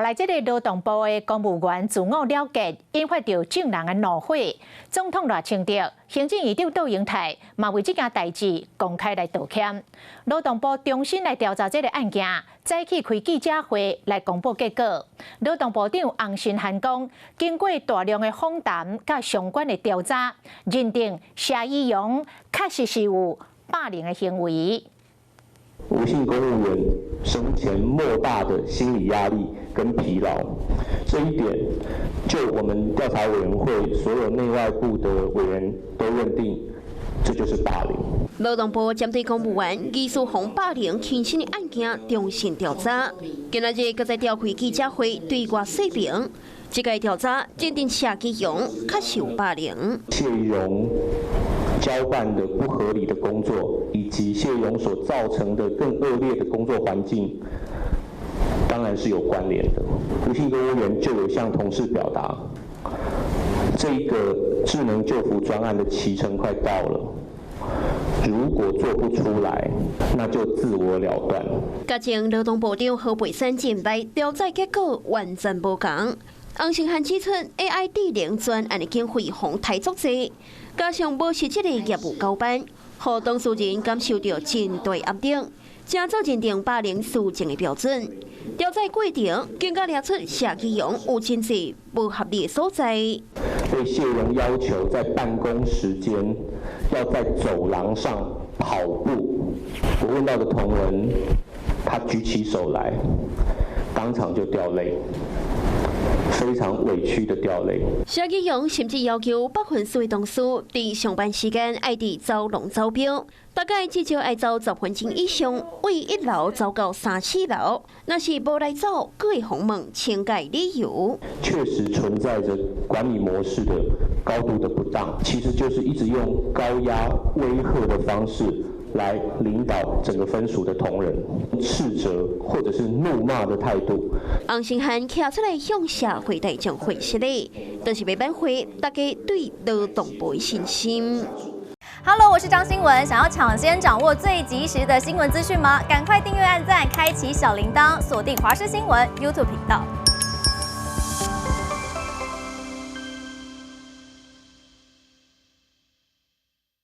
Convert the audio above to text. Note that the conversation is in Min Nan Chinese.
來這個勞動部的公務員自我了結，引發著眾人的怒火。總統賴清德、行政院長卓榮泰嘛為這件代誌公開來道歉。勞動部重新來調查這個案件，早起開記者會來公布結果。勞動部長洪申翰講，經過大量的訪談佮相關的調查，認定謝宜容確實是有霸凌的行為。吳姓公務員生前莫大的心理壓力跟疲勞，這一點就我們調查委員會所有內外部的委員都認定，這就是霸凌。勞動部針對公務員疑似予霸凌輕生的案件重新調查，今仔日閣再召開記者會對外說明，這個調查認定謝宜容確實有霸凌。謝宜容交辦的不合理的工作，以及謝宜容所造成的更惡劣的工作環境，當然是有關聯的。吳姓公務員就有向同事表達，這個智能就服專案的期程快到了，如果做不出來，那就自我了斷。佮前勞動部長何佩珊進來調查結果完全無仝。洪申翰指出，AI 智能專案的經費予刣足濟，加上無實質的業務交辦，予當事人感受著真大壓力，才做認定霸凌事件的標準。調查過程更加掠出謝宜容有真濟無合理的所在。被謝宜容要求在辦公時間要在走廊上跑步，我問到的同仁，他舉起手來，當場就掉淚。非常委屈的掉淚。謝宜容甚至要求北分署的同事佇上班時間愛佇走廊走標，大概至少愛走10分鐘以上，對一樓走到三四樓。若是無來走，閣會予問請假理由。確實存在着管理模式的高度的不當，其實就是一直用高壓威嚇的方式來領導整個分署的同仁，斥責或者是怒罵的態度。洪申翰徛出來向社會大眾回釋禮，就是欲挽回大家對勞動部的信心。 Hello，我是張新文，想要搶先掌握最及時的新聞資訊嗎？趕快訂閱、按讚、開啟小鈴鐺，鎖定華視新聞 YouTube 頻道。